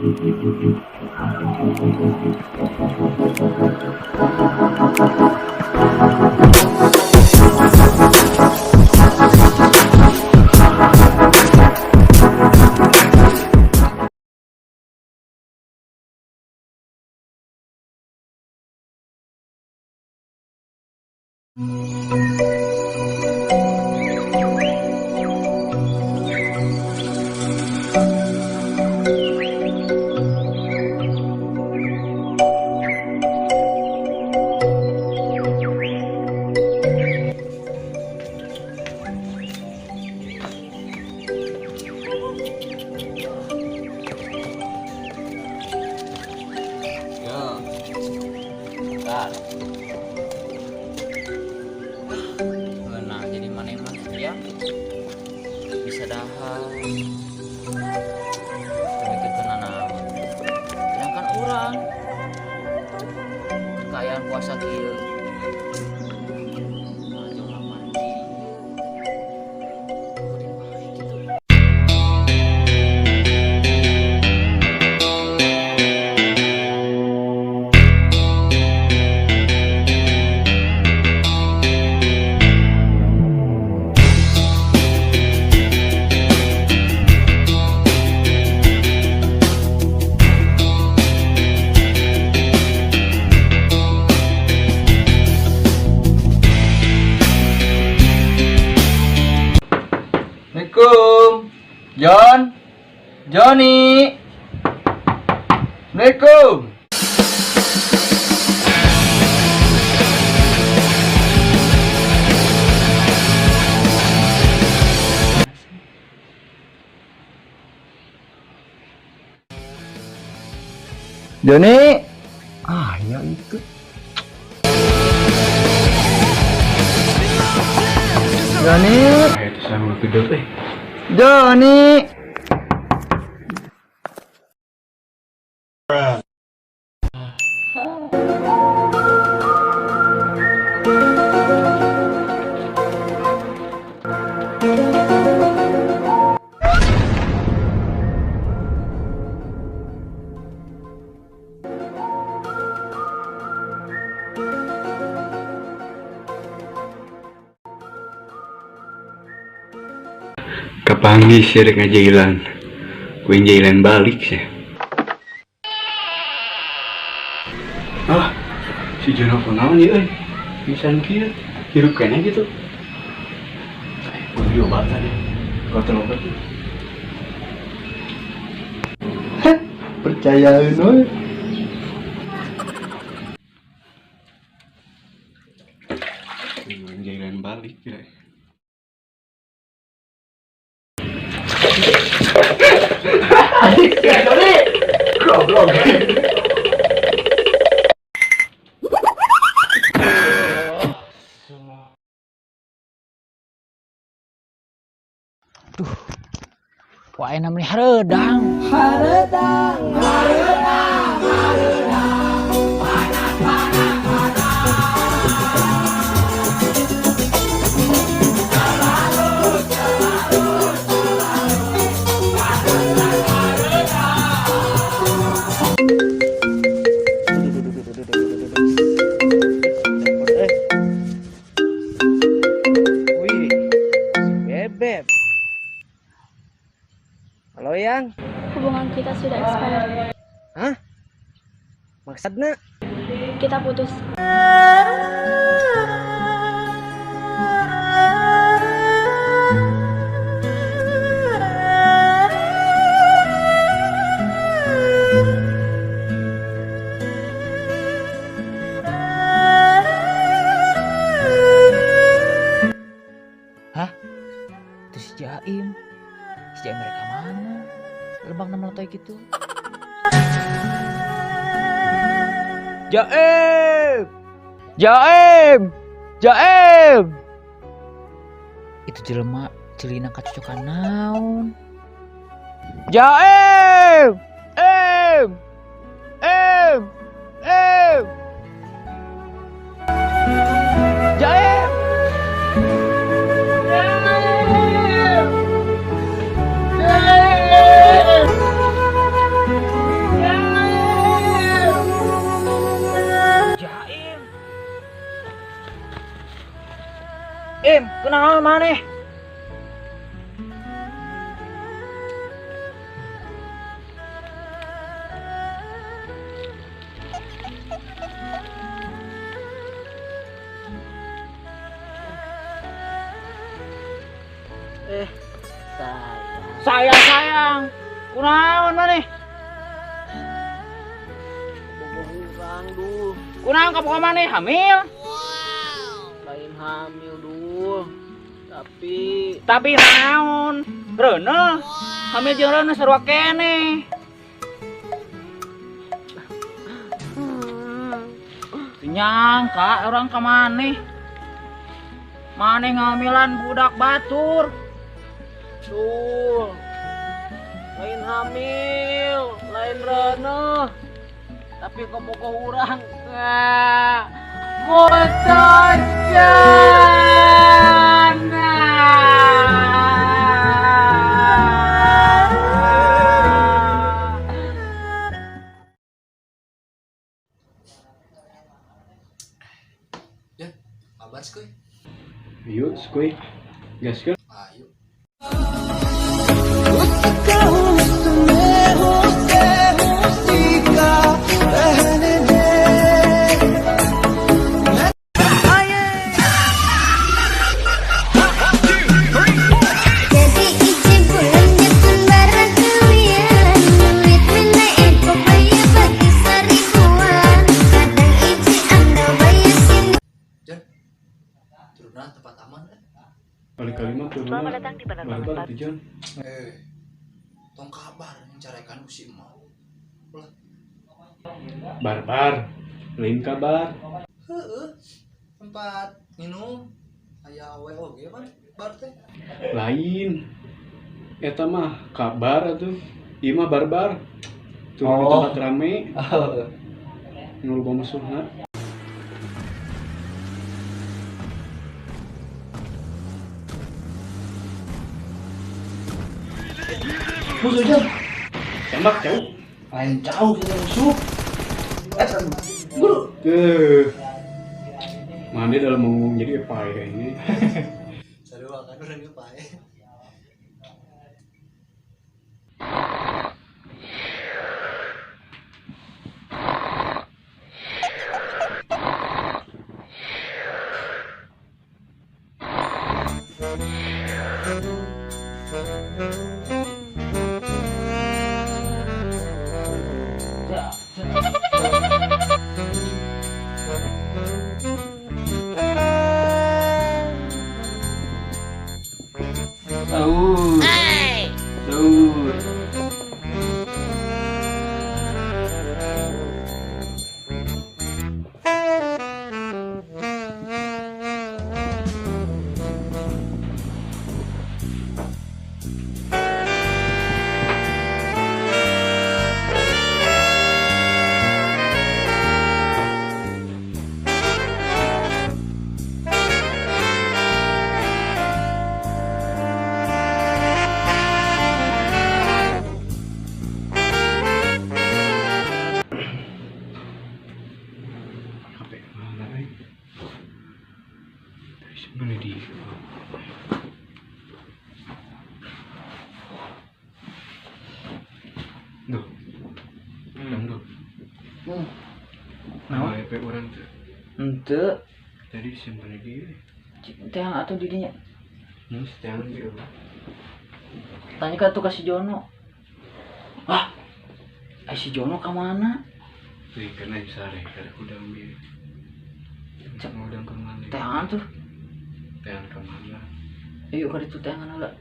Ya. Bentar. Nah, jadi mana mah ya? Bisa dahar. Mikirkeun naon. Sedangkan urang kekayaan puasa kieu. Nah, jong mandi. Kuring bae gitu. Assalamualaikum. John. Johnny. Assalamualaikum. Johnny. Ah, ya itu. Johnny. Ayo sama tidur eh. Johnny. Kapanggih sih rek ngajailan. Ku jailan balik sih. Ah, si Jono kunaon ieu euy? Pisan kieu, hirup keneh gitu. Eh, kudu diobatan ya. Kau obat tuh. Percayain we. Ku jailan balik ya. Johnny. Goblok. Duh. Wah, enak nih hareudang. Hareudang, hareudang, hareudang. Panas, panas, panas. Selalu, selalu, selalu. Hareudang, hareudang. Eh. Wih, si Bebek. Halo, Yang. Hubungan kita sudah expired. Hah? Maksudnya? Kita putus. Hah? Itu si Jaim. Si Jaim mereka mana? Lebang nama kayak gitu. Jaim! Jaim! Jaim! Itu jelema celina kacocokan naon? Jaim! Em! Em! Em! Jaim! Jaim! Jaim! Kunaon maneh? Sayang. Sayang. Kunaon maneh? Bobogohan duh. Kunaon kabogoh maneh hamil? Wow. Lain hamil duh. Tapi naon? Reuneuh. Hamil jeung reuneuh sarua keneh. Teu nyangka urang ka maneh. Maneh ngamilan budak batur. Duh. Lain hamil, lain reuneuh. Tapi kabogoh urang mutuskeun. Ya, kabar skuy. Yuk, skuy. Gaskeun. Ayo. Jadi ije bulan nyetun barang kalian. Duit mina info bayar bagi seribuan. Kadang ije anda bayar sini. Jan, turunlah tempat aman kan? Kali-kali mah turun. Selamat datang di penerbangan Barbar tuh, Jon. Tong kabar mencarekan si emak. Barbar. Lain kabar. Heeh. Tempat minum aya awe oge pan bar teh. Lain. Eta mah kabar atuh. Ieu mah barbar. Turun di Oh. tempat rame, nu loba musuhna. Musuh Jon. Tembak jauh. Lain jauh kita musuh. Guru. Tuh. Mana dalam ngomong jadi apa ya ini? Sarua kan urang ge pae. Sahur. Sahur. HP mana eh? Dari mana di? Duh. Duh. Naon? HP urang teh. Henteu. Tadi disimpan di Teh atuh didinya. Setelan di urang. Tanya ka tuh ka si Jono. Ah. Si Jono ka mana? Nih, karena sare, karena udang bieu. Cek. Udang ke mana? Teangan tuh. Teangan ke mana? Ayo ka ditu teangan heula.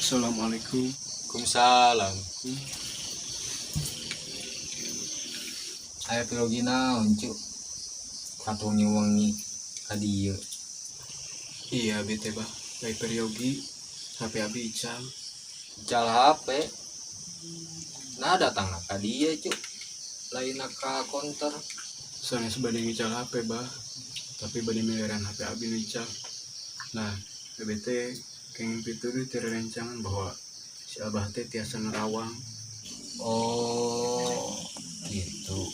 Assalamualaikum. Waalaikumsalam. Aya pirogi naon cu? Katung wengi ka dieu. Iya, bete bah. Baik peryogi, HP abi ical. Ical HP. Nah datang ka dieu cu. Lain ka konter. Sanes bade ngical HP, Bah. Tapi bade miliaran HP abi nu ical. Nah, abi teh kenging pituduh ti rerencangan bahwa si Abah teh tiasa nerawang. Oh, gitu.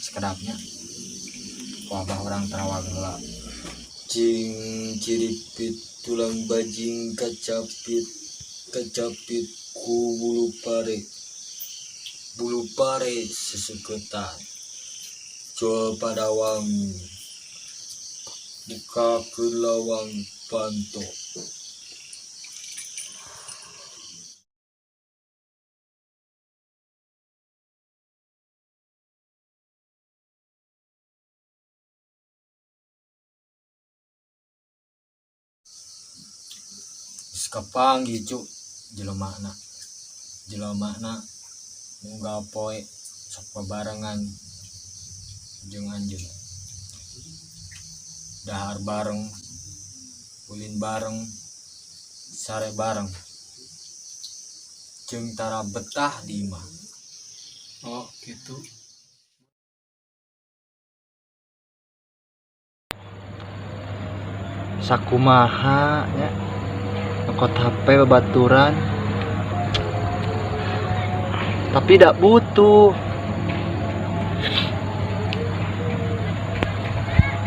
Sekedapnya. Ku abah urang terawang heula. Cing ciripit tulang bajing kacapit kacapit ku bulu pare seseketan jual padawang buka ke lawang panto. Kapanggih cuk jelemana jelemana unggal poe sok babarengan jeung anjeun dahar bareng ulin bareng sare bareng jeung tara betah di imah. Oh gitu. Sakumaha nya nyokot HP babaturan tapi tidak butuh.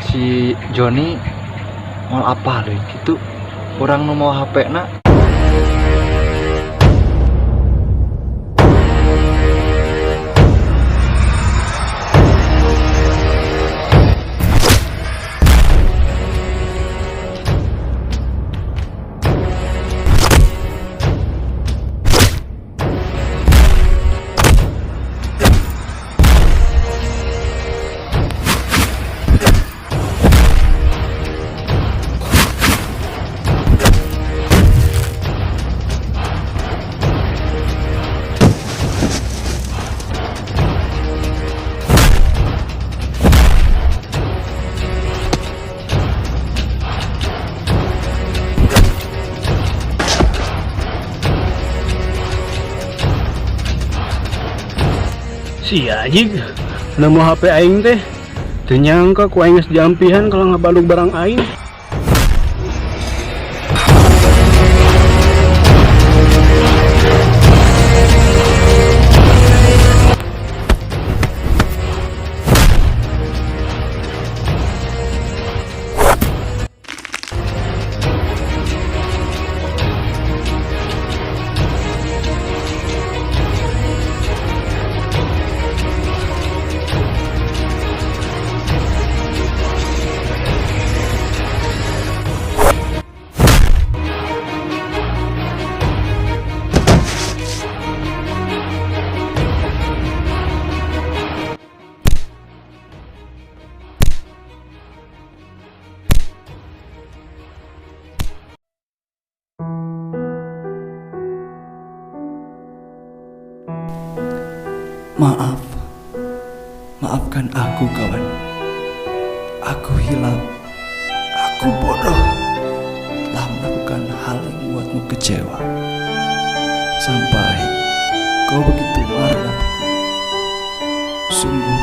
Si Joni mau apa loh gitu, orang nu mau HP na. Si anjing nemu HP aing teh teu nyangka ku aing geus diampihan kalau ngabaluk barang aing. Maaf, maafkan aku kawan. Aku hilaf, aku bodoh telah melakukan hal yang membuatmu kecewa. Sampai kau begitu marah padaku. Sungguh,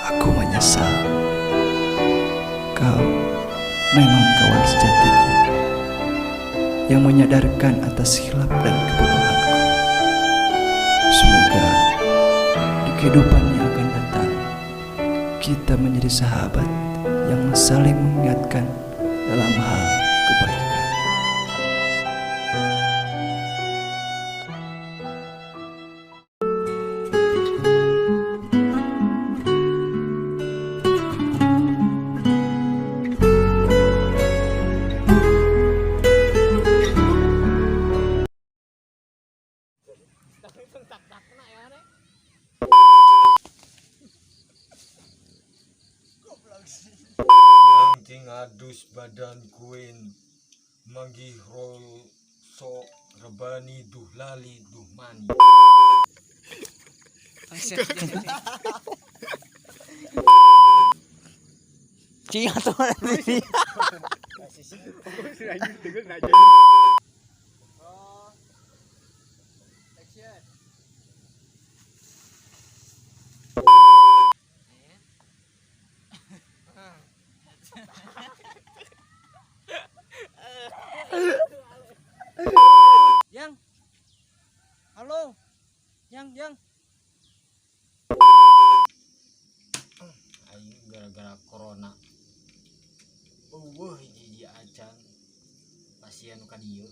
aku menyesal. Kau memang kawan sejatiku yang menyadarkan atas hilaf dan kebodohanku. Semoga di kehidupan yang akan datang, kita menjadi sahabat yang saling mengingatkan dalam hal kebaikan. Yang adus badan kuin manggih rol so rebani duh lali duh mani. Cing atuh nanti. Halo. Yang, yang. Aing gara-gara corona. Eueuh hiji-hiji acan. Pasien nu ka dieu.